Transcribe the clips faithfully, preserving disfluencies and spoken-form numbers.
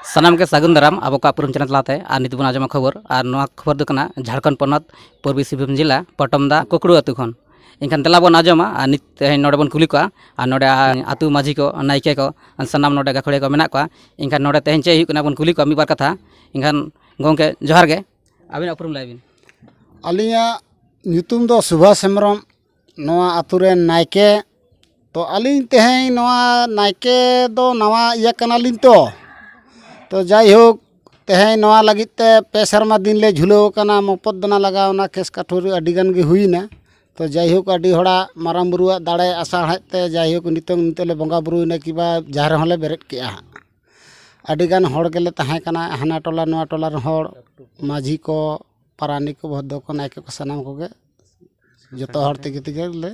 ᱥᱟᱱᱟᱢ ᱜᱮ ᱥᱟᱹᱜᱩᱱ ᱫᱟᱨᱟᱢ ᱟᱵᱚ ᱠᱚᱣᱟᱜ ᱯᱩᱨᱩᱢ ᱪᱮᱱᱮᱞ ᱛᱟᱞᱟᱛᱮ᱾ ᱟᱨ ᱱᱤᱛ ᱵᱚᱱ ᱟᱸᱡᱚᱢᱟ ᱠᱷᱚᱵᱚᱨ, ᱟᱨ ᱱᱚᱣᱟ ᱠᱷᱚᱵᱚᱨ ᱫᱚ ᱠᱟᱱᱟ ᱡᱷᱟᱲᱠᱷᱚᱸᱰ ᱯᱚᱱᱚᱛ ᱯᱩᱨᱵᱤ ᱥᱤᱝᱵᱷᱩᱢ ᱡᱮᱞᱟ ᱯᱚᱴᱚᱢᱫᱟ ᱠᱩᱠᱲᱩ ᱟᱹᱛᱩ ᱠᱷᱚᱱ᱾ ᱮᱱᱠᱷᱟᱱ ᱫᱮᱞᱟ ᱵᱚᱱ ᱟᱸᱡᱚᱢᱟ, ᱟᱨ ᱱᱤᱛ ᱛᱮᱦᱮᱧ ᱱᱚᱰᱮ ᱵᱚᱱ ᱠᱩᱞᱤ ᱠᱚᱣᱟ, ᱟᱨ ᱱᱚᱰᱮ ᱟᱹᱛᱩ ᱢᱟᱹᱡᱷᱤ ᱠᱚ, ᱱᱟᱭᱠᱮ ᱠᱚ, ᱥᱟᱱᱟᱢ ᱱᱚᱰᱮ ᱜᱟᱹᱠᱷᱩᱲᱤᱭᱟᱹ ᱠᱚ ᱢᱮᱱᱟᱜ ᱠᱚᱣᱟ᱾ ᱮᱱᱠᱷᱟᱱ ᱱᱚᱰᱮ ᱛᱮᱦᱮᱧ ᱪᱮᱫ ᱦᱩᱭᱩᱜ ᱠᱟᱱᱟ ᱵᱚᱱ ᱠᱩᱞᱤ ᱠᱚᱣᱟ ᱢᱤᱫ ᱵᱟᱨ ᱠᱟᱛᱷᱟ᱾ ᱮᱱᱠᱷᱟᱱ ᱜᱚᱢᱠᱮ ᱡᱚᱦᱟᱨ ᱜᱮ, ᱟᱹᱵᱤᱱᱟᱜ ᱩᱯᱨᱩᱢ ᱞᱟᱹᱭ ᱵᱤᱱ᱾ ᱟᱹᱞᱤᱧᱟᱜ ᱧᱩᱛᱩᱢ ᱫᱚ ᱥᱩᱵᱷᱟᱥ ᱦᱮᱢᱵᱨᱚᱢ, ᱱᱚᱣᱟ ᱟᱹᱛᱩ ᱨᱮᱱ ᱱᱟᱭᱠᱮ᱾ ᱛᱚ ᱟᱹᱞᱤᱧ ᱛᱮᱦᱮᱧ ᱱᱚᱣᱟ ᱱᱟᱭᱠᱮ ᱫᱚ ᱱᱟᱣᱟ ᱤᱭᱟᱹ ᱠᱟᱱᱟᱞᱤᱧ ᱛᱚ, ᱛᱚ ᱡᱟᱭᱦᱳᱠ, ᱛᱮᱦᱮᱧ ᱱᱚᱣᱟ ᱞᱟᱹᱜᱤᱫ ᱛᱮ ᱯᱮ ᱥᱮᱨᱢᱟ ᱫᱤᱱ ᱞᱮ ᱡᱷᱩᱞᱟᱹᱣ ᱟᱠᱟᱱᱟ, ᱢᱚᱯᱚᱫ ᱫᱚᱱᱟ ᱞᱟᱜᱟᱣ ᱮᱱᱟ, ᱠᱮᱥ ᱠᱟᱹᱴᱷᱩᱨᱤ ᱟᱹᱰᱤ ᱜᱟᱱ ᱜᱮ ᱦᱩᱭᱱᱟ᱾ ᱛᱚ ᱡᱟᱭᱦᱳᱠ, ᱟᱹᱰᱤ ᱦᱚᱲᱟᱜ ᱢᱟᱨᱟᱝ ᱵᱩᱨᱩᱣᱟᱜ ᱫᱟᱲᱮ ᱟᱥᱟ ᱦᱮᱡ ᱛᱮ ᱡᱟᱭᱦᱳᱠ ᱱᱤᱛᱚᱝ ᱱᱤᱛᱚᱜ ᱞᱮ ᱵᱚᱸᱜᱟ ᱵᱩᱨᱩᱭᱮᱱᱟ, ᱠᱤᱵᱟ ᱡᱟᱦᱮᱨ ᱦᱚᱸᱞᱮ ᱵᱮᱨᱮᱫ ᱠᱮᱜᱼᱟ ᱦᱟᱸᱜ᱾ ᱟᱹᱰᱤ ᱜᱟᱱ ᱦᱚᱲ ᱜᱮᱞᱮ ᱛᱟᱦᱮᱸ ᱠᱟᱱᱟ, ᱦᱟᱱᱟ ᱴᱚᱞᱟ ᱱᱚᱣᱟ ᱴᱚᱞᱟ ᱨᱮᱱ ᱦᱚᱲ, ᱢᱟᱹᱡᱷᱤ ᱠᱚ, ᱯᱟᱨᱟᱱᱤᱠ ᱠᱚ, ᱵᱷᱚᱫᱽᱫᱚ ᱠᱚ, ᱱᱟᱭᱠᱮ ᱠᱚ, ᱥᱟᱱᱟᱢ ᱠᱚᱜᱮ ᱡᱚᱛᱚ ᱦᱚᱲ ᱛᱮᱜᱮ ᱛᱮᱜᱮ ᱞᱮ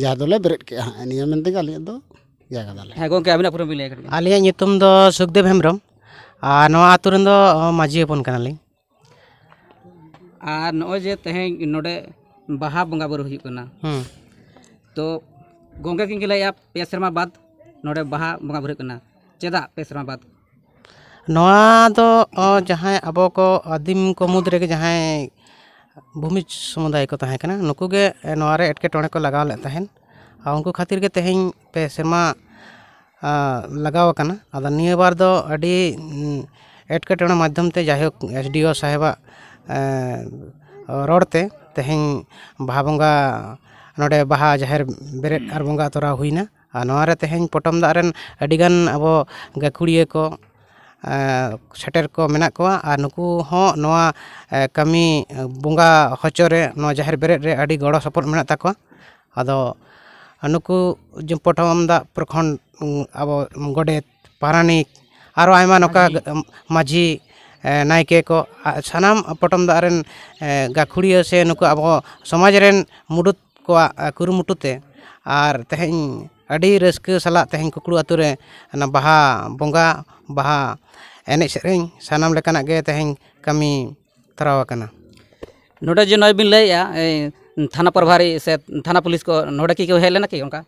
ᱡᱟᱦᱟᱸ ᱫᱚᱞᱮ ᱵᱮᱨᱮᱫ ᱠᱮᱜᱼᱟ ᱦᱟᱸᱜ, ᱱᱤᱭᱟᱹ ᱢᱮᱱ ᱛᱮᱜᱮ ᱟᱞᱮᱭᱟᱜ ᱫᱚ ᱤᱭᱟᱹ ᱠᱟᱫᱟᱞᱮ᱾ ᱦᱮᱸ ᱜᱚᱢᱠᱮ, ᱟᱹᱵᱤᱱᱟᱜ ᱯᱩᱨᱟᱹ ᱵᱤᱱ ᱞᱟᱹᱭ ᱠᱟᱹᱴᱤᱡ᱾ ᱟᱹᱞᱤᱧᱟᱜ ᱧᱩᱛᱩᱢ ᱫᱚ ᱥᱩᱠᱫᱮᱵ ᱦᱮᱢᱵᱨᱚᱢ, ᱟᱨ ᱱᱚᱣᱟ ᱟᱹᱛᱩ ᱨᱮᱱ ᱫᱚ ᱢᱟᱹᱡᱷᱤ ᱦᱚᱯᱚᱱ ᱠᱟᱱᱟᱞᱤᱧ᱾ ᱟᱨ ᱱᱚᱜᱼᱚᱭ ᱡᱮ ᱛᱮᱦᱮᱧ ᱱᱚᱰᱮ ᱵᱟᱦᱟ ᱵᱚᱸᱜᱟ ᱵᱩᱨᱩ ᱦᱩᱭᱩᱜ ᱠᱟᱱᱟ, ᱦᱩᱸ᱾ ᱛᱚ ᱜᱚᱢᱠᱮ ᱠᱤᱱ ᱞᱟᱹᱭᱮᱫᱼᱟ ᱯᱮ ᱥᱮᱨᱢᱟ ᱵᱟᱫᱽ ᱱᱚᱰᱮ ᱵᱟᱦᱟ ᱵᱚᱸᱜᱟ ᱵᱩᱨᱩ ᱦᱩᱭᱩᱜ ᱠᱟᱱᱟ, ᱪᱮᱫᱟᱜ ᱯᱮ ᱥᱮᱨᱢᱟ ᱵᱟᱫᱽ? ᱱᱚᱣᱟ ᱫᱚ, ᱚ, ᱡᱟᱦᱟᱸᱭ ᱟᱵᱚ ᱠᱚ ᱟᱹᱫᱤᱢ ᱠᱚ ᱢᱩᱫᱽ ᱨᱮᱜᱮ ᱡᱟᱦᱟᱸᱭ ᱵᱷᱩᱢᱤᱡᱽ ᱥᱚᱢᱩᱫᱟᱭ ᱠᱚ ᱛᱟᱦᱮᱸ ᱠᱟᱱᱟ, ᱱᱩᱠᱩ ᱜᱮ, ᱮ, ᱱᱚᱣᱟ ᱨᱮ ᱮᱴᱠᱮᱴᱚᱬᱮ ᱠᱚ ᱞᱟᱜᱟᱣ ᱞᱮᱫ ᱛᱟᱦᱮᱸᱫ᱾ ᱟᱨ ᱩᱱᱠᱩ ᱠᱷᱟᱹᱛᱤᱨ ᱜᱮ ᱛᱮᱦᱮᱧ ᱯᱮ ᱥᱮᱨᱢᱟ, ᱟ, ᱞᱟᱜᱟᱣ ᱟᱠᱟᱱᱟ᱾ ᱟᱫᱚ ᱱᱤᱭᱟᱹ ᱵᱟᱨ ᱫᱚ ᱟᱹᱰᱤ, ᱩᱸ, ᱮᱴᱠᱮᱴᱚᱬᱮ ᱢᱟᱫᱽᱫᱷᱚᱢ ᱛᱮ ᱡᱟᱭᱦᱳᱠ ᱮᱥ ᱰᱤ ᱳ ᱥᱟᱦᱮᱵᱟᱜ, ᱮ, ᱨᱚᱲ ᱛᱮ ᱛᱮᱦᱮᱧ ᱵᱟᱦᱟ ᱵᱚᱸᱜᱟ, ᱱᱚᱰᱮ ᱵᱟᱦᱟ ᱡᱟᱦᱮᱨ ᱵᱮᱨᱮᱫ ᱟᱨ ᱵᱚᱸᱜᱟ ᱛᱚᱨᱟᱣ ᱦᱩᱭᱱᱟ᱾ ᱟᱨ ᱱᱚᱣᱟ ᱨᱮ ᱛᱮᱦᱮᱧ ᱯᱚᱴᱚᱢ ᱫᱟᱜ ᱨᱮᱱ ᱟᱹᱰᱤᱜᱟᱱ ᱟᱵᱚ ᱜᱟᱹᱠᱷᱩᱲᱤᱭᱟᱹ ᱠᱚ, ᱮ, ᱥᱮᱴᱮᱨ ᱠᱚ ᱢᱮᱱᱟᱜ ᱠᱚᱣᱟ᱾ ᱟᱨ ᱱᱩᱠᱩ ᱦᱚᱸ ᱱᱚᱣᱟ, ᱮ, ᱠᱟᱹᱢᱤ, ᱮ, ᱵᱚᱸᱜᱟ ᱦᱚᱪᱚ ᱨᱮ, ᱱᱚᱣᱟ ᱡᱟᱦᱮᱨ ᱵᱮᱨᱮᱫ ᱨᱮ ᱟᱹᱰᱤ ᱜᱚᱲᱚ ᱥᱚᱯᱚᱦᱚᱫ ᱢᱮᱱᱟᱜ ᱛᱟᱠᱚᱣᱟ᱾ ᱟᱫᱚ ᱱᱩᱠᱩ ᱡᱮ ᱯᱚᱴᱚᱢ ᱫᱟᱜ ᱯᱨᱚᱠᱷᱚᱸᱰ, ᱩᱸ, ᱟᱵᱚ ᱜᱚᱰᱮᱛ, ᱯᱟᱨᱟᱱᱤᱠ, ᱟᱨᱚ ᱟᱭᱢᱟ ᱱᱚᱝᱠᱟ ᱢᱟᱹᱡᱷᱤ᱾ ᱜ-, ᱢᱟᱹᱡᱷᱤ, ᱮ, ᱱᱟᱭᱠᱮ ᱠᱚ, ᱟ, ᱥᱟᱱᱟᱢ ᱯᱚᱴᱚᱢ ᱫᱟᱜ ᱨᱮᱱ, ᱮ, ᱜᱟᱹᱠᱷᱩᱲᱤᱭᱟᱹ ᱥᱮ ᱱᱩᱠᱩ ᱟᱵᱚ ᱥᱚᱢᱟᱡᱽ ᱨᱮᱱ ᱢᱩᱰᱩᱛ ᱠᱚᱣᱟᱜ, ᱮ, ᱠᱩᱨᱩᱢᱩᱴᱩ ᱛᱮ ᱟᱨ ᱛᱮᱦᱮᱧ ᱟᱹᱰᱤ ᱨᱟᱹᱥᱠᱟᱹ ᱥᱟᱞᱟᱜ ᱛᱮᱦᱮᱧ ᱠᱩᱠᱲᱩ ᱟᱹᱛᱩ ᱨᱮ ᱚᱱᱟ ᱵᱟᱦᱟ ᱵᱚᱸᱜᱟ, ᱵᱟᱦᱟ ᱮᱱᱮᱡ ᱥᱮᱨᱮᱧ ᱥᱟᱱᱟᱢ ᱞᱮᱠᱟᱱᱟᱜ ᱜᱮ ᱛᱮᱦᱮᱧ ᱠᱟᱹᱢᱤ ᱛᱚᱨᱟᱣ ᱟᱠᱟᱱᱟ᱾ ᱱᱚᱰᱮ ᱡᱮ ᱱᱚᱜᱼᱚᱭ ᱵᱤᱱ ᱞᱟᱹᱭᱮᱜᱼᱟ, ᱮ, ᱛᱷᱟᱱᱟ ᱯᱨᱚᱵᱷᱟᱨᱤ ᱥᱮ ᱛᱷᱟᱱᱟ ᱯᱩᱞᱤᱥ ᱠᱚ ᱱᱚᱰᱮ ᱠᱤ ᱠᱚ ᱦᱮᱡ ᱞᱮᱱᱟ ᱠᱤ ᱚᱱᱠᱟ?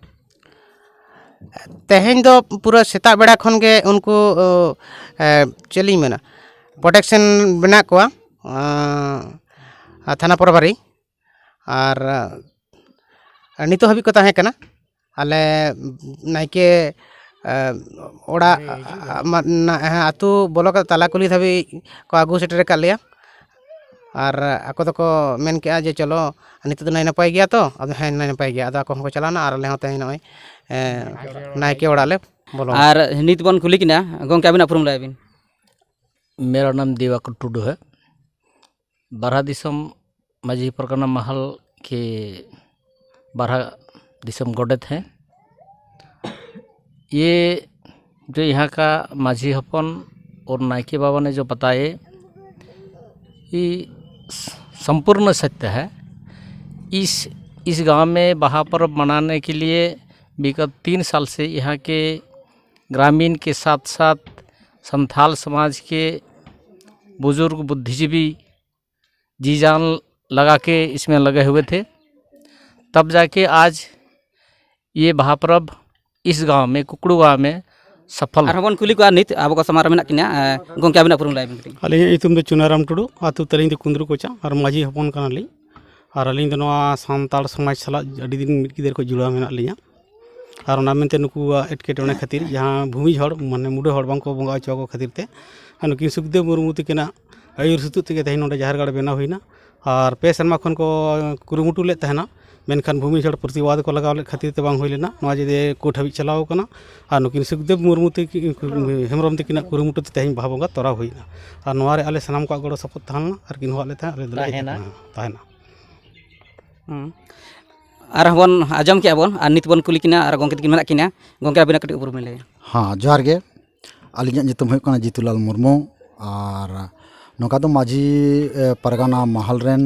ᱛᱮᱦᱮᱧ ᱫᱚ ᱯᱩᱨᱟᱹ ᱥᱮᱛᱟᱜ ᱵᱮᱲᱟ ᱠᱷᱚᱱ ᱜᱮ ᱩᱱᱠᱩ, ᱮ, ᱪᱮᱫ ᱞᱤᱧ ᱢᱮᱱᱟ, ᱯᱨᱚᱴᱮᱠᱥᱚᱱ ᱢᱮᱱᱟᱜ ᱠᱚᱣᱟ, ᱮ, ᱛᱷᱟᱱᱟ ᱯᱨᱚᱵᱷᱟᱨᱤ᱾ ᱟᱨ, ᱮ, ᱱᱤᱛᱚᱜ ᱦᱟᱹᱵᱤᱡ ᱠᱚ ᱛᱟᱦᱮᱸ ᱠᱟᱱᱟ᱾ ᱟᱞᱮ ᱱᱟᱭᱠᱮ, ᱮ, ᱚᱲᱟᱜ, ᱢᱟ-, ᱱᱟ-, ᱦᱮᱸ, ᱟᱹᱛᱩ ᱵᱚᱞᱚ ᱠᱟᱛᱮ ᱛᱟᱞᱟ ᱠᱩᱞᱦᱤ ᱫᱷᱟᱹᱵᱤᱡ ᱠᱚ ᱟᱹᱜᱩ ᱥᱮᱴᱮᱨ ᱟᱠᱟᱫ ᱞᱮᱭᱟ᱾ ᱟᱨ ᱟᱠᱚ ᱫᱚᱠᱚ ᱢᱮᱱ ᱠᱮᱜᱼᱟ ᱡᱮ, "ᱪᱚᱞᱚ, ᱱᱤᱛᱚᱜ ᱫᱚ ᱱᱟᱭ ᱱᱟᱯᱟᱭ ᱜᱮᱭᱟ ᱛᱚ?" ᱟᱫᱚ, "ᱦᱮᱸ, ᱱᱟᱭ ᱱᱟᱯᱟᱭ ᱜᱮᱭᱟ᱾" ᱟᱫᱚ ᱟᱠᱚ ᱦᱚᱸᱠᱚ ᱪᱟᱞᱟᱣᱱᱟ ᱟᱨ ᱟᱞᱮ ᱦᱚᱸ ᱛᱮᱦᱮᱧ ᱱᱚᱜᱼᱚᱭ, ᱮ, ᱱᱟᱭᱠᱮ ᱚᱲᱟᱜ ᱞᱮ ᱵᱚᱞᱚᱱᱟ᱾ ᱟᱨ ᱱᱤᱛ ᱵᱚᱱ ᱠᱩᱞᱤ ᱠᱤᱱᱟ, ᱜᱚᱢᱠᱮ, ᱟᱹᱵᱤᱱᱟᱜ ᱩᱯᱨᱩᱢ ᱞᱟᱹᱭ ᱵᱤᱱ᱾ मेरा नाम दिवाकर टुडू है। बारह दिसम माझी परगना महल के बारह दिसम गोडेत हैं। ये जो यहाँ का माझी हपन और नायके बाबा ने जो बताए, ये संपूर्ण सत्य है। इस, इस गांव में बहा पर्व मनाने के लिए विगत तीन साल से यहाँ के ग्रामीण के साथ साथ संथाल समाज के बुजुर्ग बुद्धिजीवी जी जान लगा के इसमें लगे हुए थे। तब जाके आज ये महापर्व इस गांव में, कुकड़ू गांव में सफल। ᱟᱨᱦᱚᱸ ᱵᱚᱱ ᱠᱩᱞᱤ ᱠᱚᱣᱟ ᱱᱤᱛ ᱟᱵᱚ ᱠᱚ ᱥᱟᱢᱟᱝ ᱨᱮ ᱢᱮᱱᱟᱜ ᱠᱤᱱᱟ᱾ ᱮ, ᱜᱚᱢᱠᱮ, ᱟᱵᱤᱱᱟᱜ ᱩᱯᱨᱩᱢ ᱞᱟᱹᱭ ᱵᱤᱱ ᱠᱟᱹᱴᱤᱡ᱾ ᱟᱹᱞᱤᱧᱟᱜ ᱧᱩᱛᱩᱢ ᱫᱚ ᱪᱩᱱᱟᱨᱟᱢ ᱴᱩᱰᱩ, ᱟᱹᱛᱩ ᱛᱟᱹᱞᱤᱧ ᱫᱚ ᱠᱩᱸᱫᱽᱨᱩ ᱠᱚᱪᱟ ᱟᱨ ᱢᱟᱹᱡᱷᱤ ᱦᱚᱯᱚᱱ ᱠᱟᱱᱟᱞᱤᱧ᱾ ᱟᱨ ᱟᱹᱞᱤᱧ ᱫᱚ ᱱᱚᱣᱟ ᱥᱟᱱᱛᱟᱲ ᱥᱚᱢᱟᱡᱽ ᱥᱟᱞᱟᱜ ᱟᱹᱰᱤ ᱫᱤᱱ ᱢᱤᱫ ᱜᱤᱫᱟᱹᱨ ᱠᱷᱚᱱ ᱡᱩᱲᱟᱣ ᱢᱮᱱᱟᱜ ᱞᱤᱧᱟ᱾ ᱟᱨ ᱚᱱᱟ ᱢᱮᱱᱛᱮ ᱱᱩᱠᱩᱣᱟᱜ ᱮᱴᱠᱮᱴᱚᱬᱮ ᱠᱷᱟᱹᱛᱤᱨ, ᱡᱟᱦᱟᱸ ᱵᱷᱩᱢᱤᱡ ᱦᱚᱲ, ᱢᱟᱱᱮ ᱢᱩᱰᱟᱹ ᱦᱚᱲ ᱵᱟᱝᱠᱚ ᱵᱚᱸᱜᱟ ᱦᱚᱪᱚ ᱟᱠᱚ ᱠᱷᱟᱹᱛᱤᱨ ᱛᱮ, ᱟᱨ ᱱᱩᱠᱤᱱ ᱥᱩᱠᱫᱮᱵ ᱢᱩᱨᱢᱩ ᱛᱟᱹᱠᱤᱱᱟᱜ ᱟᱹᱭᱩᱨ ᱥᱩᱛᱩᱜ ᱛᱮᱜᱮ ᱛᱮᱦᱮᱧ ᱱᱚᱰᱮ ᱡᱟᱦᱮᱨ ᱜᱟᱲ ᱵᱮᱱᱟᱣ ᱦᱩᱭᱱᱟ᱾ ᱟᱨ ᱯᱮ ᱥᱮᱨᱢᱟ ᱠᱷᱚᱱ ᱠᱚ ᱠᱩᱨᱩᱢᱩᱴᱩ ᱞᱮᱫ ᱛᱟᱦᱮᱱᱟ, ᱢᱮᱱᱠᱷᱟᱱ ᱵᱷᱩᱢᱤᱡ ᱦᱚᱲ ᱯᱨᱚᱛᱤᱵᱟᱫ ᱠᱚ ᱞᱟᱜᱟᱣ ᱞᱮᱫ ᱠᱷᱟᱹᱛᱤᱨ ᱛᱮ ᱵᱟᱝ ᱦᱩᱭ ᱞᱮᱱᱟ᱾ ᱱᱚᱣᱟ ᱡᱮ ᱠᱳᱨᱴ ᱦᱟᱹᱵᱤᱡ ᱪᱟᱞᱟᱣ ᱟᱠᱟᱱᱟ᱾ ᱟᱨ ᱱᱩᱠᱤᱱ ᱥᱩᱠᱫᱮᱵ ᱢᱩᱨᱢᱩ ᱛᱟᱹᱠᱤᱱ, ᱦᱮᱢᱵᱨᱚᱢ ᱛᱟᱹᱠᱤᱱᱟᱜ ᱠᱩᱨᱩᱢᱩᱴᱩ ᱛᱮ ᱛᱮᱦᱮᱧ ᱵᱟᱦᱟ ᱵᱚᱸᱜᱟ ᱛᱚᱨᱟᱣ ᱦᱩᱭᱱᱟ᱾ ᱟᱨ ᱱᱚᱣᱟ ᱨᱮ ᱟᱞᱮ ᱥᱟᱱᱟᱢ ᱠᱚᱣᱟᱜ ᱜᱚᱲᱚ ᱥᱚᱯᱚᱦᱚᱫ ᱛᱟᱦᱮᱸ ᱞᱮᱱᱟ ᱟᱨ ᱠᱤᱱ ᱦᱚᱦᱚᱣᱟᱫ ᱞᱮ ᱛᱟᱦᱮᱸᱫ, ᱟᱞᱮ ᱫᱚᱞᱮ ᱦᱮᱡ ᱛᱟᱦᱮᱱᱟ᱾ ᱟᱠᱟᱱᱟ, ᱛᱟᱦᱮᱱᱟ᱾ ᱦᱩᱸ᱾ ᱟᱨᱦᱚᱸ ᱵᱚᱱ ᱟᱸᱡᱚᱢ ᱠᱮᱜᱼᱟ ᱵᱚᱱ, ᱟᱨ ᱱᱤᱛ ᱵᱚᱱ ᱠᱩᱞᱤ ᱠᱤᱱᱟ, ᱟᱨ ᱜᱚᱢᱠᱮ ᱛᱟᱹᱠᱤᱱ ᱢᱮᱱᱟᱜ ᱠᱤᱱᱟ᱾ ᱜᱚᱢᱠᱮ, ᱟᱹᱵᱤᱱᱟᱜ ᱠᱟᱹᱴᱤᱡ ᱩᱯᱨᱩᱢ ᱵᱤᱱ ᱞᱟᱹᱭᱟ᱾ ᱦᱮᱸ, ᱡᱚᱦᱟᱨ ᱜᱮ᱾ ᱟᱹᱞᱤᱧᱟᱜ ᱧᱩᱛᱩᱢ ᱦᱩᱭᱩᱜ ᱠᱟᱱᱟ ᱡᱤᱛᱩᱞᱟᱞ ᱢᱩᱨᱢᱩ᱾ ᱟᱨ ᱱᱚᱝᱠᱟ ᱫᱚ ᱢᱟᱹᱡᱷᱤ, ᱮ, ᱯᱟᱨᱜᱟᱱᱟ ᱢᱟᱦᱟᱞ ᱨᱮᱱ,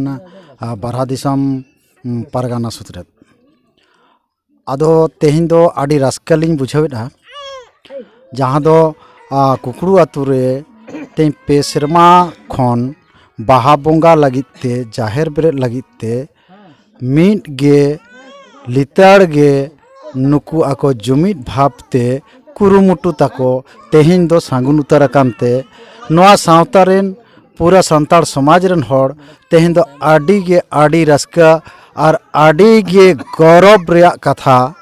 ᱟ, ᱵᱟᱨᱦᱟ ᱫᱤᱥᱚᱢ, ᱩᱢ, ᱯᱟᱨᱜᱟᱱᱟ ᱥᱩᱛᱨᱮᱫ᱾ ᱟᱫᱚ ᱛᱮᱦᱮᱧ ᱫᱚ ᱟᱹᱰᱤ ᱨᱟᱹᱥᱠᱟᱹ ᱞᱤᱧ ᱵᱩᱡᱷᱟᱹᱣᱮᱫᱼᱟ, ᱡᱟᱦᱟᱸ ᱫᱚ, ᱟ, ᱠᱩᱠᱲᱩ ᱟᱹᱛᱩ ᱨᱮ ᱛᱮᱦᱮᱧ ᱯᱮ ᱥᱮᱨᱢᱟ ᱠᱷᱚᱱ ᱵᱟᱦᱟ ᱵᱚᱸᱜᱟ ᱞᱟᱹᱜᱤᱫ ᱛᱮ, ᱡᱟᱦᱮᱨ ᱵᱮᱨᱮᱫ ᱞᱟᱹᱜᱤᱫ ᱛᱮ ᱢᱤᱫ ᱜᱮ, ᱞᱤᱛᱟᱹᱲ ᱜᱮ, ᱱᱩᱠᱩ ᱟᱠᱚ ᱡᱩᱢᱤᱫ ᱵᱷᱟᱵᱽ ᱛᱮ ᱠᱩᱨᱩᱢᱩᱴᱩ ᱛᱟᱠᱚ ᱛᱮᱦᱮᱧ ᱫᱚ ᱥᱟᱹᱜᱩᱱ ᱩᱛᱟᱹᱨ ᱟᱠᱟᱱ ᱛᱮ, ᱱᱚᱣᱟ ᱥᱟᱶᱛᱟ ᱨᱮᱱ ᱯᱩᱨᱟᱹ ᱥᱟᱱᱛᱟᱲ ᱥᱚᱢᱟᱡᱽ ᱨᱮᱱ ᱦᱚᱲ ᱛᱮᱦᱮᱧ ᱫᱚ ᱟᱹᱰᱤ ᱜᱮ ᱟᱹᱰᱤ ᱨᱟᱹᱥᱠᱟᱹ ᱟᱨ ᱟᱹᱰᱤ ᱜᱮ ᱜᱚᱨᱚᱵᱽ ᱨᱮᱭᱟᱜ ᱠᱟᱛᱷᱟ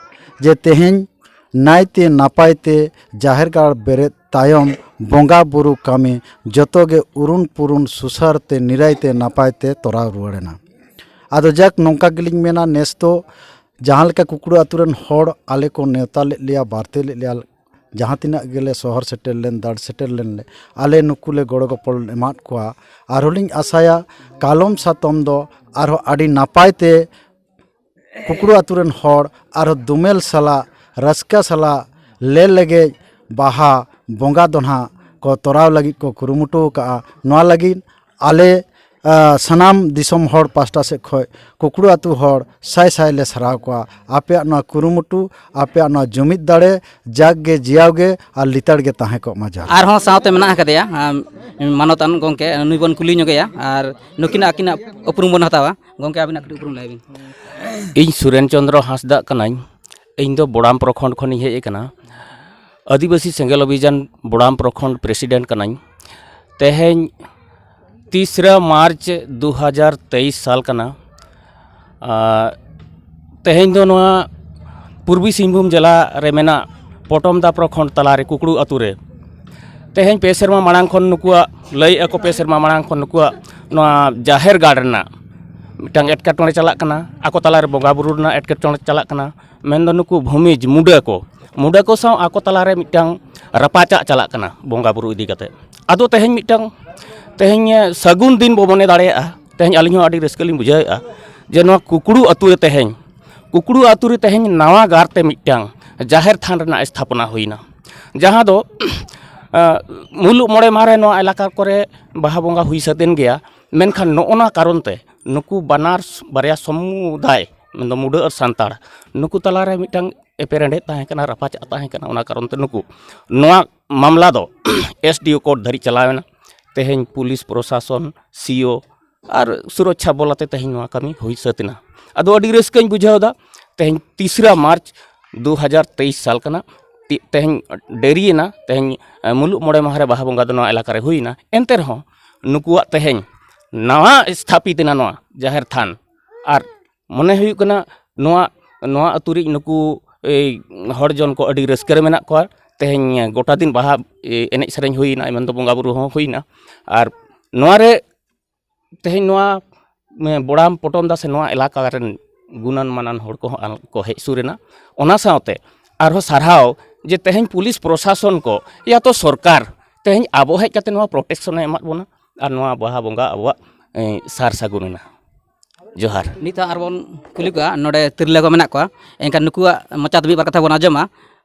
ᱡᱮ ᱛᱮᱦᱮᱧ ᱱᱟᱭᱛᱮ ᱱᱟᱯᱟᱭ ᱛᱮ ᱡᱟᱦᱮᱨ ᱜᱟᱲ ᱵᱮᱨᱮᱫ ᱛᱟᱭᱚᱢ ᱵᱚᱸᱜᱟ ᱵᱩᱨᱩ ᱠᱟᱹᱢᱤ ᱡᱚᱛᱚ ᱜᱮ ᱩᱨᱩᱱ ᱯᱩᱨᱩᱱ ᱥᱩᱥᱟᱹᱨ ᱛᱮ ᱱᱤᱨᱟᱭ ᱛᱮ ᱱᱟᱯᱟᱭ ᱛᱮ ᱛᱚᱨᱟᱣ ᱨᱩᱣᱟᱹᱲ ᱮᱱᱟ᱾ ᱟᱫᱚ ᱡᱟᱠ, ᱱᱚᱝᱠᱟ ᱜᱮᱞᱤᱧ ᱢᱮᱱᱟ, ᱱᱮᱥ ᱫᱚ ᱡᱟᱦᱟᱸ ᱞᱮᱠᱟ ᱠᱩᱠᱲᱩ ᱟᱹᱛᱩ ᱨᱮᱱ ᱦᱚᱲ ᱟᱞᱮ ᱠᱚ ᱱᱮᱣᱛᱟ ᱞᱮᱫ ᱞᱮᱭᱟ, ᱵᱟᱨᱛᱮ ᱞᱮᱫ ᱞᱮᱭᱟ, ᱡᱟᱦᱟᱸ ᱛᱤᱱᱟᱹᱜ ᱜᱮᱞᱮ ᱥᱚᱦᱚᱨ ᱥᱮᱴᱮᱨ ᱞᱮᱱ, ᱫᱟᱲ ᱥᱮᱴᱮᱨ ᱞᱮᱱ ᱞᱮ, ᱟᱞᱮ ᱱᱩᱠᱩ ᱞᱮ ᱜᱚᱲᱚ ᱜᱚᱯᱚᱲ ᱮᱢᱟᱫ ᱠᱚᱣᱟ᱾ ᱟᱨᱦᱚᱸ ᱞᱤᱧ ᱟᱥᱟᱭᱟ ᱠᱟᱞᱚᱢ ᱥᱟᱛᱚᱢ ᱫᱚ ᱟᱨᱦᱚᱸ ᱟᱹᱰᱤ ᱱᱟᱯᱟᱭ ᱛᱮ ᱠᱩᱠᱲᱩ ᱟᱹᱛᱩ ᱨᱮᱱ ᱦᱚᱲ ᱟᱨᱦᱚᱸ ᱫᱩᱢᱮᱞ ᱥᱟᱞᱟᱜ, ᱨᱟᱹᱥᱠᱟᱹ ᱥᱟᱞᱟᱜ ᱞᱮ ᱞᱮᱜᱮᱡ ᱵᱟᱦᱟ ᱵᱚᱸᱜᱟ ᱫᱚ ᱱᱟᱦᱟᱜ ᱠᱚ ᱛᱚᱨᱟᱣ ᱞᱟᱹᱜᱤᱫ ᱠᱚ ᱠᱩᱨᱩᱢᱩᱴᱩ ᱟᱠᱟᱫᱼᱟ᱾ ᱱᱚᱣᱟ ᱞᱟᱹᱜᱤᱫ ᱟᱞᱮ, ᱟ, ᱥᱟᱱᱟᱢ ᱫᱤᱥᱚᱢ ᱦᱚᱲ ᱯᱟᱥᱴᱟ ᱥᱮᱫ ᱠᱷᱚᱱ ᱠᱩᱠᱲᱩ ᱟᱹᱛᱩ ᱦᱚᱲ ᱥᱟᱭ ᱥᱟᱭ ᱞᱮ ᱥᱟᱨᱦᱟᱣ ᱠᱚᱣᱟ᱾ ᱟᱯᱮᱭᱟᱜ ᱱᱚᱣᱟ ᱠᱩᱨᱩᱢᱩᱴᱩ, ᱟᱯᱮᱭᱟᱜ ᱱᱚᱣᱟ ᱡᱩᱢᱤᱫ ᱫᱟᱲᱮ ᱡᱟᱠ ᱜᱮ, ᱡᱤᱭᱟᱣ ᱜᱮ ᱟᱨ ᱞᱮᱛᱟᱲ ᱜᱮ ᱛᱟᱦᱮᱸ ᱠᱚᱜ ᱢᱟ᱾ ᱡᱚᱦᱟᱨ᱾ ᱟᱨᱦᱚᱸ ᱥᱟᱶᱛᱮ ᱢᱮᱱᱟᱜ ᱟᱠᱟᱫᱮᱭᱟ, ᱟᱢ, ᱢᱟᱱᱚᱛᱟᱱ ᱜᱚᱢᱠᱮ, ᱱᱩᱭ ᱵᱚᱱ ᱠᱩᱞᱤ ᱧᱚᱜᱮᱭᱟ ᱟᱨ ᱱᱩᱠᱤᱱᱟᱜ, ᱟᱹᱠᱤᱱᱟᱜ ᱩᱯᱨᱩᱢ ᱵᱚᱱ ᱦᱟᱛᱟᱣᱟ᱾ ᱜᱚᱢᱠᱮ, ᱟᱹᱵᱤᱱᱟᱜ ᱠᱟᱹᱴᱤᱡ ᱩᱯᱨᱩᱢ ᱞᱟᱹᱭ ᱵᱤᱱ᱾ ᱤᱧ ᱥᱩᱨᱮᱱ ᱪᱚᱸᱫᱽᱨᱚ ᱦᱟᱸᱥᱫᱟᱜ ᱠᱟᱹᱱᱟᱹᱧ᱾ ᱤᱧ ᱫᱚ ᱵᱚᱲᱟᱢ ᱯᱨᱚᱠᱷᱚᱸᱰ ᱠᱷᱚᱱᱤᱧ ᱦᱮᱡ ᱟᱠᱟᱱᱟ᱾ ᱟᱹᱫᱤᱵᱟᱹᱥᱤ ᱥᱮᱸᱜᱮᱞ ᱚᱵᱷᱤᱡᱟᱱ ᱵᱚᱲᱟᱢ ᱯᱨᱚᱠᱷᱚᱸᱰ ᱯᱨᱮᱥᱤᱰᱮᱱᱴ ᱠᱟᱹᱱᱟᱹᱧ᱾ ᱛᱮᱦᱮᱧ ᱛᱤᱥᱨᱟ ᱢᱟᱨᱪ ᱫᱩ ᱦᱟᱡᱟᱨ ᱛᱮᱭᱤᱥ ᱥᱟᱞ ᱠᱟᱱᱟ᱾ ᱟᱨ ᱛᱮᱦᱮᱧ ᱫᱚ ᱱᱚᱣᱟ ᱯᱩᱨᱵᱤ ᱥᱤᱝᱵᱷᱩᱢ ᱡᱮᱞᱟ ᱨᱮ ᱢᱮᱱᱟᱜ ᱯᱚᱴᱚᱢᱫᱟ ᱯᱨᱚᱠᱷᱚᱸᱰ ᱛᱟᱞᱟᱨᱮ ᱠᱩᱠᱲᱩ ᱟᱹᱛᱩ ᱨᱮ ᱛᱮᱦᱮᱧ ᱯᱮ ᱥᱮᱨᱢᱟ ᱢᱟᱲᱟᱝ ᱠᱷᱚᱱ ᱱᱩᱠᱩᱣᱟᱜ, ᱞᱟᱹᱭᱮᱫᱼᱟ ᱠᱚ, ᱯᱮ ᱥᱮᱨᱢᱟ ᱢᱟᱲᱟᱝ ᱠᱷᱚᱱ ᱱᱩᱠᱩᱣᱟᱜ ᱱᱚᱣᱟ ᱡᱟᱦᱮᱨ ᱜᱟᱲ ᱨᱮᱱᱟᱜ ᱢᱤᱫᱴᱟᱝ ᱮᱴᱠᱮᱴᱚᱬᱮ ᱪᱟᱞᱟᱜ ᱠᱟᱱᱟ, ᱟᱠᱚ ᱛᱟᱞᱟᱨᱮ ᱵᱚᱸᱜᱟ ᱵᱩᱨᱩ ᱨᱮᱱᱟᱜ ᱮᱴᱠᱮᱴᱚᱬᱮ ᱪᱟᱞᱟᱜ ᱠᱟᱱᱟ᱾ ᱢᱮᱱᱫᱚ ᱱᱩᱠᱩ ᱵᱷᱩᱢᱤᱡᱽ ᱢᱩᱰᱟᱹ ᱠᱚ, ᱢᱩᱰᱟᱹ ᱠᱚ ᱥᱟᱶ ᱟᱠᱚ ᱛᱟᱞᱟᱨᱮ ᱢᱤᱫᱴᱟᱝ ᱨᱟᱯᱟᱪᱟᱜ ᱪᱟᱞᱟᱜ ᱠᱟᱱᱟ ᱵᱚᱸᱜᱟ ᱵᱩᱨᱩ ᱤᱫᱤ ᱠᱟᱛᱮ᱾ ᱟᱫᱚ ᱛᱮᱦᱮᱧ ᱢᱤᱫᱴᱟᱝ, ᱛᱮᱦᱮᱧ ᱥᱟᱹᱜᱩᱱ ᱫᱤᱱ ᱵᱚ ᱢᱚᱱᱮ ᱫᱟᱲᱮᱭᱟᱜᱼᱟ᱾ ᱛᱮᱦᱮᱧ ᱟᱹᱞᱤᱧ ᱦᱚᱸ ᱟᱹᱰᱤ ᱨᱟᱹᱥᱠᱟᱹ ᱞᱤᱧ ᱵᱩᱡᱷᱟᱹᱣᱮᱫᱼᱟ ᱡᱮ ᱱᱚᱣᱟ ᱠᱩᱠᱲᱩ ᱟᱹᱛᱩ ᱨᱮ ᱛᱮᱦᱮᱧ, ᱠᱩᱠᱲᱩ ᱟᱹᱛᱩ ᱨᱮ ᱛᱮᱦᱮᱧ ᱱᱟᱣᱟ ᱜᱟᱨ ᱛᱮ ᱢᱤᱫᱴᱟᱝ ᱡᱟᱦᱮᱨ ᱛᱷᱟᱱ ᱨᱮᱱᱟᱜ ᱥᱛᱷᱟᱯᱚᱱᱟ ᱦᱩᱭᱱᱟ, ᱡᱟᱦᱟᱸ ᱫᱚ ᱟᱸ, ᱢᱩᱞᱩᱜ ᱢᱚᱬᱮ ᱢᱟᱦᱟ ᱨᱮ ᱱᱚᱣᱟ ᱮᱞᱟᱠᱟ ᱠᱚᱨᱮ ᱵᱟᱦᱟ ᱵᱚᱸᱜᱟ ᱦᱩᱭ ᱥᱟᱹᱛ ᱮᱱ ᱜᱮᱭᱟ᱾ ᱢᱮᱱᱠᱷᱟᱱ ᱱᱚᱜᱼᱚ ᱱᱚᱣᱟ ᱠᱟᱨᱚᱱ ᱛᱮ ᱱᱩᱠᱩ ᱵᱟᱱᱟᱨ ᱵᱟᱨᱭᱟ ᱥᱚᱢᱩᱫᱟᱭ, ᱢᱮᱱᱫᱚ ᱢᱩᱰᱟᱹ ᱟᱨ ᱥᱟᱱᱛᱟᱲ, ᱱᱩᱠᱩ ᱛᱟᱞᱟᱨᱮ ᱢᱤᱫᱴᱟᱝ ᱮᱯᱮᱨᱦᱮᱸᱰᱮᱡ ᱛᱟᱦᱮᱸ ᱠᱟᱱᱟ, ᱨᱟᱯᱟᱪᱟᱜ ᱛᱟᱦᱮᱸ ᱠᱟᱱᱟ᱾ ᱚᱱᱟ ᱠᱟᱨᱚᱱ ᱛᱮ ᱱᱩᱠᱩ ᱱᱚᱣᱟ ᱢᱟᱢᱞᱟ ᱫᱚ ᱮᱥ ᱰᱤ ᱳ ᱠᱳᱨᱴ ᱫᱷᱟᱹᱨᱤᱡ ᱪᱟᱞᱟᱣ ᱮᱱᱟ᱾ ᱛᱮᱦᱮᱧ ᱯᱩᱞᱤᱥ ᱯᱨᱚᱥᱟᱥᱚᱱ, ᱥᱤ ᱳ ᱟᱨ ᱥᱩᱨᱚᱠᱪᱷᱟ ᱵᱚᱞᱟᱛᱮ ᱛᱮᱦᱮᱧ ᱱᱚᱣᱟ ᱠᱟᱹᱢᱤ ᱦᱩᱭ ᱥᱟᱹᱛ ᱮᱱᱟ᱾ ᱟᱫᱚ ᱟᱹᱰᱤ ᱨᱟᱹᱥᱠᱟᱹᱧ ᱵᱩᱡᱷᱟᱹᱣ ᱮᱫᱟ᱾ ᱛᱮᱦᱮᱧ ᱛᱤᱥᱨᱟ ᱢᱟᱨᱪ ᱫᱩ ᱦᱟᱡᱟᱨ ᱛᱮᱭᱤᱥ ᱥᱟᱞ ᱠᱟᱱᱟ᱾ ᱛᱮᱦᱮᱧ ᱰᱮᱨᱤᱭᱮᱱᱟ᱾ ᱛᱮᱦᱮᱧ ᱢᱩᱞᱩᱜ ᱢᱚᱬᱮ ᱢᱟᱦᱟ ᱨᱮ ᱵᱟᱦᱟ ᱵᱚᱸᱜᱟ ᱫᱚ ᱱᱚᱣᱟ ᱮᱞᱟᱠᱟ ᱨᱮ ᱦᱩᱭᱱᱟ᱾ ᱮᱱᱛᱮ ᱨᱮᱦᱚᱸ ᱱᱩᱠᱩᱣᱟᱜ ᱛᱮᱦᱮᱧ ᱱᱟᱣᱟ ᱥᱛᱷᱟᱯᱤᱛ ᱮᱱᱟ ᱱᱚᱣᱟ ᱡᱟᱦᱮᱨ ᱛᱷᱟᱱ᱾ ᱟᱨ ᱢᱚᱱᱮ ᱦᱩᱭᱩᱜ ᱠᱟᱱᱟ ᱱᱚᱣᱟ, ᱱᱚᱣᱟ ᱟᱹᱛᱩ ᱨᱤᱡ ᱱᱩᱠᱩ ᱮᱭ ᱦᱚᱲ ᱡᱚᱱ ᱠᱚ ᱟᱹᱰᱤ ᱨᱟᱹᱥᱠᱟᱹ ᱨᱮ ᱢᱮᱱᱟᱜ ᱠᱚᱣᱟ᱾ ᱛᱮᱦᱮᱧ ᱜᱚᱴᱟ ᱫᱤᱱ ᱵᱟᱦᱟ ᱮ, ᱮᱱᱮᱡ ᱥᱮᱨᱮᱧ ᱦᱩᱭᱱᱟ, ᱮᱢᱟᱱ ᱫᱚ ᱵᱚᱸᱜᱟ ᱵᱩᱨᱩ ᱦᱚᱸ ᱦᱩᱭᱱᱟ᱾ ᱟᱨ ᱱᱚᱣᱟ ᱨᱮ ᱛᱮᱦᱮᱧ ᱱᱚᱣᱟ ᱮ, ᱵᱚᱲᱟᱢ ᱯᱚᱴᱚᱢ ᱫᱟ ᱥᱮ ᱱᱚᱣᱟ ᱮᱞᱟᱠᱟ ᱨᱮᱱ ᱜᱩᱱᱟᱱ ᱢᱟᱱᱟᱱ ᱦᱚᱲ ᱠᱚᱦᱚᱸ ᱟᱞ-, ᱠᱚ ᱦᱮᱡ ᱥᱩᱨ ᱮᱱᱟ᱾ ᱚᱱᱟ ᱥᱟᱶᱛᱮ ᱟᱨᱦᱚᱸ ᱥᱟᱨᱦᱟᱣ ᱡᱮ ᱛᱮᱦᱮᱧ ᱯᱩᱞᱤᱥ ᱯᱨᱚᱥᱟᱥᱚᱱ ᱠᱚ ᱭᱟ ᱛᱚ ᱥᱚᱨᱠᱟᱨ ᱛᱮᱦᱮᱧ ᱟᱵᱚ ᱦᱮᱡ ᱠᱟᱛᱮ ᱱᱚᱣᱟ ᱯᱨᱚᱴᱮᱠᱥᱚᱱ ᱮ ᱮᱢᱟᱫ ᱵᱚᱱᱟ ᱟᱨ ᱱᱚᱣᱟ ᱵᱟᱦᱟ ᱵᱚᱸᱜᱟ ᱟᱵᱚᱣᱟᱜ ᱮ, ᱥᱟᱨ ᱥᱟᱹᱜᱩᱱ ᱮᱱᱟ᱾ ᱡᱚᱦᱟᱨ᱾ ᱱᱤᱛ ᱦᱚᱸ ᱟᱨᱵᱚᱱ ᱠᱩᱞᱤ ᱠᱚᱣᱟ, ᱱᱚᱰᱮ ᱛᱤᱨᱞᱟᱹ ᱠᱚ ᱢᱮᱱᱟᱜ ᱠᱚᱣᱟ, ᱮᱱᱠᱷᱟᱱ ᱱᱩᱠᱩᱣᱟᱜ ᱢᱚᱪᱟ ᱛᱮ ᱢᱤᱫ ᱵᱟᱨ ᱠᱟᱛᱷᱟ ᱵᱚᱱ ᱟᱸᱡᱚᱢᱟ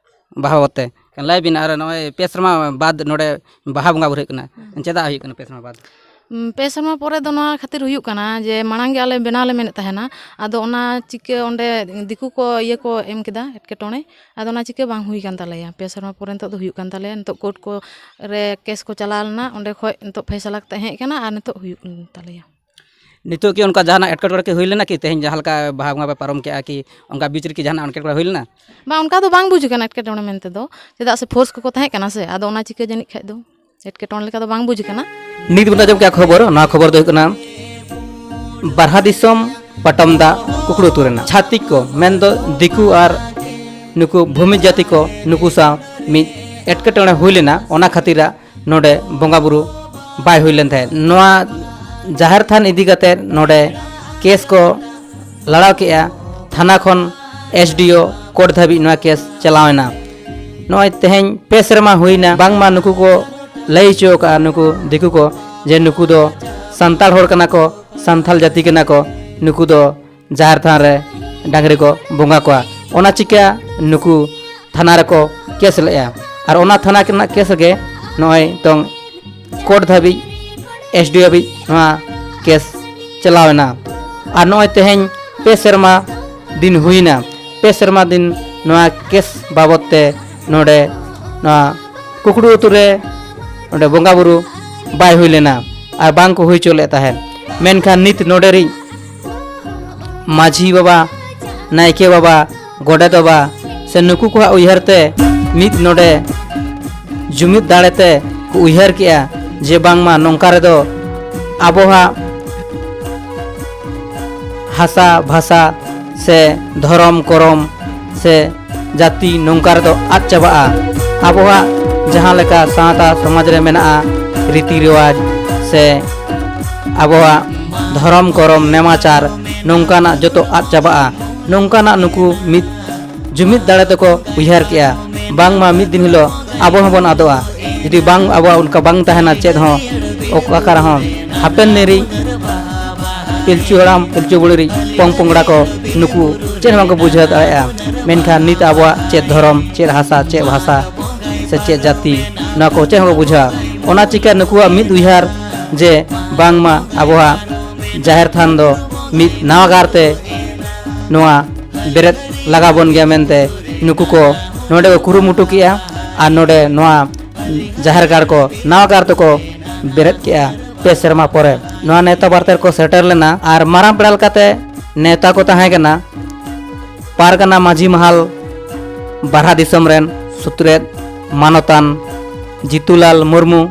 ᱵᱟᱦᱟ ᱵᱟᱵᱚᱫ ᱛᱮ᱾ ᱮᱱᱠᱷᱟᱱ ᱞᱟᱹᱭ ᱵᱤᱱ, ᱟᱨ ᱱᱚᱜᱼᱚᱭ ᱯᱮ ᱥᱮᱨᱢᱟ ᱵᱟᱫ ᱱᱚᱰᱮ ᱵᱟᱦᱟ ᱵᱚᱸᱜᱟ ᱵᱩᱨᱩ ᱦᱩᱭᱩᱜ ᱠᱟᱱᱟ, ᱪᱮᱫᱟᱜ ᱦᱩᱭᱩᱜ ᱠᱟᱱᱟ ᱯᱮ ᱥᱮᱨᱢᱟ ᱵᱟᱫ? ᱩᱢ, ᱯᱮ ᱥᱮᱨᱢᱟ ᱯᱚᱨᱮ ᱫᱚ ᱱᱚᱣᱟ ᱠᱷᱟᱹᱛᱤᱨ ᱦᱩᱭᱩᱜ ᱠᱟᱱᱟ ᱡᱮ ᱢᱟᱲᱟᱝ ᱜᱮ ᱟᱞᱮ ᱵᱮᱱᱟᱣ ᱞᱮ ᱢᱮᱱᱮᱫ ᱛᱟᱦᱮᱱᱟ, ᱟᱫᱚ ᱚᱱᱟ ᱪᱤᱠᱟᱹ ᱚᱸᱰᱮ ᱫᱤᱠᱩ ᱠᱚ ᱤᱭᱟᱹ ᱠᱚ ᱮᱢ ᱠᱮᱫᱟ ᱮᱴᱠᱮᱴᱚᱬᱮ, ᱟᱫᱚ ᱚᱱᱟ ᱪᱤᱠᱟᱹ ᱵᱟᱝ ᱦᱩᱭ ᱠᱟᱱ ᱛᱟᱞᱮᱭᱟ᱾ ᱯᱮ ᱥᱮᱨᱢᱟ ᱯᱚᱨᱮ ᱱᱤᱛᱚᱜ ᱫᱚ ᱦᱩᱭᱩᱜ ᱠᱟᱱ ᱛᱟᱞᱮᱭᱟ, ᱱᱤᱛᱚᱜ ᱠᱳᱨᱴ ᱠᱚ ᱨᱮ ᱠᱮᱥ ᱠᱚ ᱪᱟᱞᱟᱣ ᱞᱮᱱᱟ, ᱚᱸᱰᱮ ᱠᱷᱚᱡ ᱱᱤᱛᱚᱜ ᱯᱷᱮᱭᱥᱟᱞᱟ ᱠᱟᱛᱮ ᱦᱮᱡ ᱠᱟᱱᱟ ᱟᱨ ᱱᱤᱛᱚᱜ ᱦᱩᱭᱩᱜ ᱠᱟᱱ ᱛᱟᱞᱮᱭᱟ᱾ ᱱᱤᱛᱚᱜ ᱠᱤ ᱚᱱᱠᱟ ᱡᱟᱦᱟᱱᱟᱜ ᱮᱴᱠᱮᱴᱚᱬᱮ ᱠᱤ ᱦᱩᱭ ᱞᱮᱱᱟ ᱠᱤ? ᱛᱮᱦᱮᱧ ᱡᱟᱦᱟᱸ ᱞᱮᱠᱟ ᱵᱟᱦᱟ ᱵᱚᱸᱜᱟ ᱯᱮ ᱯᱟᱨᱚᱢ ᱠᱮᱜᱼᱟ, ᱠᱤ ᱚᱱᱠᱟ ᱵᱤᱪ ᱨᱮ ᱠᱤ ᱡᱟᱦᱟᱱᱟᱜ ᱮᱴᱠᱮᱴᱚᱬᱮ ᱦᱩᱭ ᱞᱮᱱᱟ? ᱵᱟᱝ, ᱚᱱᱠᱟ ᱫᱚ ᱵᱟᱝ ᱵᱩᱡᱽ ᱠᱟᱱᱟ ᱮᱴᱠᱮᱴᱚᱬᱮ ᱢᱮᱱᱛᱮ ᱫᱚ, ᱪᱮᱫᱟᱜ ᱥᱮ ᱯᱷᱳᱨᱥ ᱠᱚᱠᱚ ᱛᱟᱦᱮᱸ ᱠᱟᱱᱟ ᱥᱮ, ᱟᱫᱚ ᱚᱱᱟ ᱪᱤᱠᱟᱹ ᱡᱟᱹᱱᱤᱡ ᱠᱷᱟᱡ ᱫᱚ ᱮᱴᱠᱮᱴᱚᱬᱮ ᱞᱮᱠᱟ ᱫᱚ ᱵᱟᱝ ᱵᱩᱡᱽ ᱠᱟᱱᱟ᱾ ᱱᱤᱛ ᱵᱚᱱ ᱟᱸᱡᱚᱢ ᱠᱮᱜᱼᱟ ᱠᱷᱚᱵᱚᱨ, ᱱᱚᱣᱟ ᱠᱷᱚᱵᱚᱨ ᱫᱚ ᱦᱩᱭᱩᱜ ᱠᱟᱱᱟ ᱵᱟᱨᱦᱟ ᱫᱤᱥᱚᱢ ᱯᱟᱴᱚᱢᱫᱟ ᱠᱩᱠᱲᱩ ᱟᱹᱛᱩ ᱨᱮᱱᱟᱜ ᱪᱷᱟᱛᱤᱠ ᱠᱚ, ᱢᱮᱱᱫᱚ ᱫᱤᱠᱩ ᱟᱨ ᱱᱩᱠᱩ ᱵᱷᱩᱢᱤ ᱡᱟᱹᱛᱤ ᱠᱚ, ᱱᱩᱠᱩ ᱥᱟᱶ ᱢᱤᱫ ᱮᱴᱠᱮᱴᱚᱬᱮ ᱦᱩᱭ ᱞᱮᱱᱟ, ᱚᱱᱟ ᱠᱷᱟᱹᱛᱤᱨᱟᱜ ᱱᱚᱰᱮ ᱵᱚᱸᱜᱟ ᱵᱩᱨᱩ ᱵᱟᱭ ᱦᱩᱭ ᱞᱮᱱ ᱛᱟᱦᱮᱸᱫ᱾ ᱱᱚᱣᱟ ᱡᱟᱦᱮᱨ ᱛᱷᱟᱱ ᱤᱫᱤ ᱠᱟᱛᱮ ᱱᱚᱰᱮ ᱠᱮᱥ ᱠᱚ ᱞᱟᱲᱟᱣ ᱠᱮᱜᱼᱟ᱾ ᱛᱷᱟᱱᱟ ᱠᱷᱚᱱ ᱮᱥ ᱰᱤ ᱳ ᱠᱳᱨᱴ ᱫᱷᱟᱹᱵᱤᱡ ᱱᱚᱣᱟ ᱠᱮᱥ ᱪᱟᱞᱟᱣ ᱮᱱᱟ᱾ ᱱᱚᱜᱼᱚᱭ ᱛᱮᱦᱮᱧ ᱯᱮ ᱥᱮᱨᱢᱟ ᱦᱩᱭᱱᱟ, ᱵᱟᱝᱢᱟ ᱱᱩᱠᱩ ᱠᱚ ᱞᱟᱹᱭ ᱦᱚᱪᱚ ᱟᱠᱟᱫᱼᱟ ᱱᱩᱠᱩ ᱫᱤᱠᱩ ᱠᱚ ᱡᱮ ᱱᱩᱠᱩ ᱫᱚ ᱥᱟᱱᱛᱟᱲ ᱦᱚᱲ ᱠᱟᱱᱟ ᱠᱚ, ᱥᱟᱱᱛᱟᱲ ᱡᱟᱹᱛᱤ ᱠᱟᱱᱟ ᱠᱚ, ᱱᱩᱠᱩ ᱫᱚ ᱡᱟᱦᱮᱨ ᱛᱷᱟᱱ ᱨᱮ ᱰᱟᱝᱨᱤ ᱠᱚ ᱵᱚᱸᱜᱟ ᱠᱚᱣᱟ᱾ ᱚᱱᱟ ᱪᱤᱠᱟᱹ ᱱᱩᱠᱩ ᱛᱷᱟᱱᱟ ᱨᱮᱠᱚ ᱠᱮᱥ ᱞᱮᱫᱼᱟ᱾ ᱟᱨ ᱚᱱᱟ ᱛᱷᱟᱱᱟ ᱨᱮᱱᱟᱜ ᱠᱮᱥ ᱨᱮᱜᱮ ᱱᱚᱜᱼᱚᱭ ᱛᱚᱝ ᱠᱳᱨᱴ ᱫᱷᱟᱹᱵᱤᱡ, ᱮᱥ ᱰᱤ ᱳ ᱦᱟᱹᱵᱤᱡ ᱱᱚᱣᱟ ᱠᱮᱥ ᱪᱟᱞᱟᱣ ᱮᱱᱟ᱾ ᱟᱨ ᱱᱚᱜᱼᱚᱭ ᱛᱮᱦᱮᱧ ᱯᱮ ᱥᱮᱨᱢᱟ ᱫᱤᱱ ᱦᱩᱭᱱᱟ᱾ ᱯᱮ ᱥᱮᱨᱢᱟ ᱫᱤᱱ ᱱᱚᱣᱟ ᱠᱮᱥ ᱵᱟᱵᱚᱫ ᱛᱮ ᱱᱚᱰᱮ ᱱᱚᱣᱟ ᱠᱩᱠᱲᱩ ᱟᱹᱛᱩ ᱨᱮ ᱱᱚᱰᱮ ᱵᱚᱸᱜᱟ ᱵᱩᱨᱩ ᱵᱟᱭ ᱦᱩᱭ ᱞᱮᱱᱟ ᱟᱨ ᱵᱟᱝ ᱠᱚ ᱦᱩᱭ ᱦᱚᱪᱚ ᱞᱮᱫ ᱛᱟᱦᱮᱸᱫ᱾ ᱢᱮᱱᱠᱷᱟᱱ ᱱᱤᱛ ᱱᱚᱰᱮ ᱨᱤᱡ ᱢᱟᱹᱡᱷᱤ ᱵᱟᱵᱟ, ᱱᱟᱭᱠᱮ ᱵᱟᱵᱟ, ᱜᱚᱰᱮᱛ ᱵᱟᱵᱟ, ᱥᱮ ᱱᱩᱠᱩ ᱠᱚᱣᱟᱜ ᱩᱭᱦᱟᱹᱨ ᱛᱮ ᱢᱤᱫ ᱱᱚᱰᱮ ᱡᱩᱢᱤᱫ ᱫᱟᱲᱮ ᱛᱮ ᱠᱚ ᱩᱭᱦᱟᱹᱨ ᱠᱮᱜᱼᱟ ᱡᱮ ᱵᱟᱝᱢᱟ ᱱᱚᱝᱠᱟ ᱨᱮᱫᱚ ᱟᱵᱚᱣᱟᱜ ᱦᱟᱥᱟ ᱵᱷᱟᱥᱟ ᱥᱮ ᱫᱷᱚᱨᱚᱢ ᱠᱚᱨᱚᱢ ᱥᱮ ᱡᱟᱹᱛᱤ ᱱᱚᱝᱠᱟ ᱨᱮᱫᱚ ᱟᱫ ᱪᱟᱵᱟᱜᱼᱟ᱾ ᱟᱵᱚᱣᱟᱜ ᱡᱟᱦᱟᱸ ᱞᱮᱠᱟ ᱥᱟᱶᱛᱟ ᱥᱚᱢᱟᱡᱽ ᱨᱮ ᱢᱮᱱᱟᱜᱼᱟ ᱨᱤᱛᱤ ᱨᱮᱣᱟᱡᱽ ᱥᱮ ᱟᱵᱚᱣᱟᱜ ᱫᱷᱚᱨᱚᱢ ᱠᱚᱨᱚᱢ ᱱᱮᱢᱟᱪᱟᱨ ᱱᱚᱝᱠᱟᱱᱟᱜ ᱡᱚᱛᱚ ᱟᱫ ᱪᱟᱵᱟᱜᱼᱟ᱾ ᱱᱚᱝᱠᱟᱱᱟᱜ ᱱᱩᱠᱩ ᱢᱤᱫ ᱡᱩᱢᱤᱫ ᱫᱟᱲᱮ ᱛᱮᱠᱚ ᱩᱭᱦᱟᱹᱨ ᱠᱮᱜᱼᱟ ᱵᱟᱝᱢᱟ ᱢᱤᱫ ᱫᱤᱱ ᱦᱤᱞᱳᱜ ᱟᱵᱚ ᱦᱚᱸᱵᱚᱱ ᱟᱫᱚᱜᱼᱟ᱾ ᱡᱩᱫᱤ ᱵᱟᱝ ᱟᱵᱚᱣᱟᱜ ᱚᱱᱠᱟ ᱵᱟᱝ ᱛᱟᱦᱮᱱᱟ ᱪᱮᱫ ᱦᱚᱸ ᱚᱠᱟ ᱨᱮᱦᱚᱸ ᱦᱟᱯᱮᱱ ᱫᱤᱱ ᱨᱤᱡ ᱯᱤᱞᱪᱩ ᱦᱟᱲᱟᱢ ᱯᱤᱞᱪᱩ ᱵᱩᱲᱦᱤ ᱨᱤᱡ ᱯᱚᱝ ᱯᱚᱝᱲᱟ ᱠᱚ ᱱᱩᱠᱩ ᱪᱮᱫ ᱦᱚᱸ ᱵᱟᱝᱠᱚ ᱵᱩᱡᱷᱟᱹᱣ ᱫᱟᱲᱮᱭᱟᱜᱼᱟ᱾ ᱢᱮᱱᱠᱷᱟᱱ ᱱᱤᱛ ᱟᱵᱚᱣᱟᱜ ᱪᱮᱫ ᱫᱷᱚᱨᱚᱢ ᱪᱮᱫ ᱦᱟᱥᱟ ᱪᱮᱫ ᱵᱷᱟᱥᱟ ᱥᱮ ᱪᱮᱫ ᱡᱟᱹᱛᱤ ᱱᱚᱣᱟ ᱠᱚ ᱪᱮᱫ ᱦᱚᱸ ᱵᱟᱠᱚ ᱵᱩᱡᱷᱟᱹᱣᱟ᱾ ᱚᱱᱟ ᱪᱤᱠᱟᱹ ᱱᱩᱠᱩᱣᱟᱜ ᱢᱤᱫ ᱩᱭᱦᱟᱹᱨ ᱡᱮ ᱵᱟᱝᱢᱟ ᱟᱵᱚᱣᱟᱜ ᱡᱟᱦᱮᱨ ᱛᱷᱟᱱ ᱫᱚ ᱢᱤᱫ ᱱᱟᱣᱟ ᱜᱟᱨ ᱛᱮ ᱱᱚᱣᱟ ᱵᱮᱨᱮᱫ ᱞᱟᱜᱟᱣ ᱵᱚᱱ ᱜᱮᱭᱟ ᱢᱮᱱᱛᱮ ᱱᱩᱠᱩ ᱠᱚ ᱱᱚᱰᱮ ᱠᱚ ᱠᱩᱨᱩᱢᱩᱴᱩ ᱠᱮᱜᱼᱟ ᱟᱨ ᱱᱚᱰᱮ ᱱᱚᱣᱟ ᱡᱟᱦᱮᱨ ᱜᱟᱲ ᱠᱚ ᱱᱟᱣᱟ ᱜᱟᱨ ᱛᱮᱠᱚ ᱵᱮᱨᱮᱫ ᱠᱮᱜᱼᱟ᱾ ᱯᱮ ᱥᱮᱨᱢᱟ ᱯᱚᱨᱮ ᱱᱚᱣᱟ ᱱᱮᱣᱛᱟ ᱵᱟᱨᱛᱮ ᱨᱮᱠᱚ ᱥᱮᱴᱮᱨ ᱞᱮᱱᱟ ᱟᱨ ᱢᱟᱨᱟᱝ ᱯᱮᱲᱟ ᱞᱮᱠᱟᱛᱮ ᱱᱮᱣᱛᱟ ᱠᱚ ᱛᱟᱦᱮᱸ ᱠᱟᱱᱟ ᱯᱟᱨᱜᱟᱱᱟ ᱢᱟᱹᱡᱷᱤ ᱢᱟᱦᱟᱞ ᱵᱟᱨᱦᱟ ᱫᱤᱥᱚᱢ ᱨᱮᱱ ᱥᱩᱛᱨᱮᱫ ᱢᱟᱱᱚᱛᱟᱱ ᱡᱤᱛᱩᱞᱟᱞ ᱢᱩᱨᱢᱩ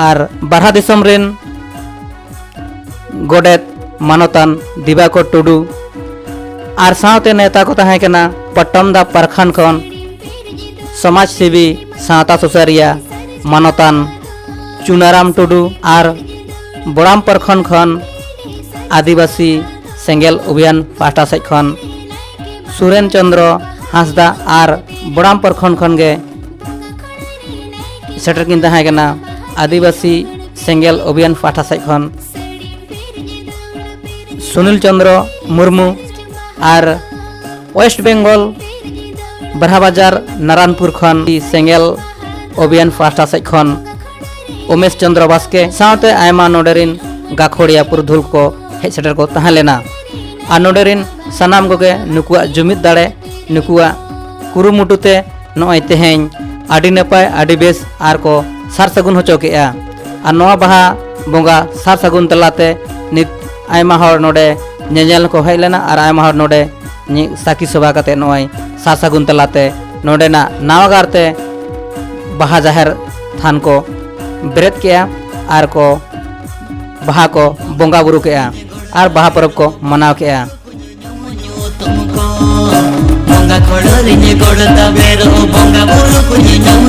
ᱟᱨ ᱵᱟᱨᱦᱟ ᱫᱤᱥᱚᱢ ᱨᱮᱱ ᱜᱚᱰᱮᱛ ᱢᱟᱱᱚᱛᱟᱱ ᱫᱤᱵᱟᱠᱚᱨ ᱴᱩᱰᱩ ᱟᱨ ᱥᱟᱶᱛᱮ ᱱᱮᱣᱛᱟ ᱠᱚ ᱛᱟᱦᱮᱸ ᱠᱟᱱᱟ ᱯᱚᱴᱚᱢᱫᱟ ᱯᱟᱨᱠᱷᱟᱱ ᱠᱷᱚᱱ ᱥᱚᱢᱟᱡᱽ ᱥᱮᱵᱤ ᱥᱟᱶᱛᱟ ᱥᱩᱥᱟᱹᱨᱤᱭᱟᱹ ᱢᱟᱱᱚᱛᱟᱱ ᱪᱩᱱᱟᱨᱟᱢ ᱴᱩᱰᱩ ᱟᱨ ᱵᱚᱲᱟᱢ ᱯᱟᱨᱠᱷᱚᱱ ᱠᱷᱚᱱ ᱟᱹᱫᱤᱵᱟᱹᱥᱤ ᱥᱮᱸᱜᱮᱞ ᱚᱵᱷᱤᱭᱟᱱ ᱯᱟᱦᱴᱟ ᱥᱮᱫ ᱠᱷᱚᱱ ᱥᱩᱨᱮᱱ ᱪᱚᱸᱫᱽᱨᱚ ᱦᱟᱸᱥᱫᱟ ᱟᱨ ᱵᱚᱲᱟᱢ ᱯᱟᱨᱠᱷᱚᱱ ᱠᱷᱚᱱ ᱜᱮ ᱥᱮᱴᱮᱨ ᱠᱤᱱ ᱛᱟᱦᱮᱸ ᱠᱟᱱᱟ ᱟᱹᱫᱤᱵᱟᱹᱥᱤ ᱥᱮᱸᱜᱮᱞ ᱚᱵᱷᱤᱭᱟᱱ ᱯᱟᱦᱴᱟ ᱥᱮᱫ ᱠᱷᱚᱱ ᱥᱩᱱᱤᱞ ᱪᱚᱸᱫᱽᱨᱚ ᱢᱩᱨᱢᱩ ᱟᱨ ᱳᱭᱮᱥᱴ ᱵᱮᱝᱜᱚᱞ ᱵᱟᱨᱦᱟᱵᱟᱡᱟᱨ ᱱᱟᱨᱟᱱᱯᱩᱨ ᱠᱷᱚᱱ ᱥᱮᱸᱜᱮᱞ ᱚᱵᱷᱤᱭᱟᱱ ᱯᱟᱦᱴᱟ ᱥᱮᱫ ᱠᱷᱚᱱ ᱩᱢᱮᱥ ᱪᱚᱸᱫᱽᱨᱚ ᱵᱟᱥᱠᱮ ᱥᱟᱶᱛᱮ ᱟᱭᱢᱟ ᱱᱚᱰᱮ ᱨᱤᱱ ᱜᱟᱹᱠᱷᱩᱲᱤᱭᱟᱹ ᱯᱩᱨᱩᱫᱷᱩᱞ ᱠᱚ ᱦᱮᱡ ᱥᱮᱴᱮᱨ ᱠᱚ ᱛᱟᱦᱮᱸ ᱞᱮᱱᱟ᱾ ᱟᱨ ᱱᱚᱰᱮ ᱨᱤᱱ ᱥᱟᱱᱟᱢ ᱠᱚᱜᱮ ᱱᱩᱠᱩᱣᱟᱜ ᱡᱩᱢᱤᱫ ᱫᱟᱲᱮ ᱱᱩᱠᱩᱣᱟᱜ ᱠᱩᱨᱩᱢᱩᱴᱩ ᱛᱮ ᱱᱚᱜᱼᱚᱭ ᱛᱮᱦᱮᱧ ᱟᱹᱰᱤ ᱱᱟᱯᱟᱭ ᱟᱹᱰᱤ ᱵᱮᱥ ᱟᱨ ᱠᱚ ᱥᱟᱨ ᱥᱟᱹᱜᱩᱱ ᱦᱚᱪᱚ ᱠᱮᱜᱼᱟ᱾ ᱟᱨ ᱱᱚᱣᱟ ᱵᱟᱦᱟ ᱵᱚᱸᱜᱟ ᱥᱟᱨ ᱥᱟᱹᱜᱩᱱ ᱛᱟᱞᱟᱛᱮ ᱱᱤᱛ ᱟᱭᱢᱟ ᱦᱚᱲ ᱱᱚᱰᱮ ᱧᱮᱧᱮᱞ ᱦᱚᱸᱠᱚ ᱦᱮᱡ ᱞᱮᱱᱟ ᱟᱨ ᱟᱭᱢᱟ ᱦᱚᱲ ᱱᱚᱰᱮ ᱧᱤ-, ᱥᱟᱹᱠᱷᱤ ᱥᱚᱵᱷᱟ ᱠᱟᱛᱮ ᱱᱚᱜᱼᱚᱭ ᱥᱟᱨ ᱥᱟᱹᱜᱩᱱ ᱛᱟᱞᱟᱛᱮ ᱱᱚᱰᱮᱱᱟᱜ ᱱᱟᱣᱟ ᱜᱟᱨᱛᱮ ᱵᱟᱦᱟ ᱡᱟᱦᱮᱨ ᱛᱷᱟᱱ ᱠᱚ ᱵᱮᱨᱮᱫ ᱠᱮᱜᱼᱟ ᱟᱨ ᱠᱚ ᱵᱟᱦᱟ ᱠᱚ ᱵᱚᱸᱜᱟ ᱵᱩᱨᱩ ᱠᱮᱜᱼᱟ ᱟᱨ ᱵᱟᱦᱟ ᱯᱚᱨᱚᱵᱽ ᱠᱚ ᱢᱟᱱᱟᱣ ᱠᱮᱜᱼᱟ᱾ ᱵᱚᱸᱜᱟ ᱠᱷᱚᱲᱚ ᱨᱤᱧ ᱜᱚᱲ ᱛᱟᱵᱮᱨᱚᱜ, ᱵᱚᱸᱜᱟ ᱵᱩᱨᱩ ᱠᱚ ᱧᱮᱞ ᱧᱟᱢ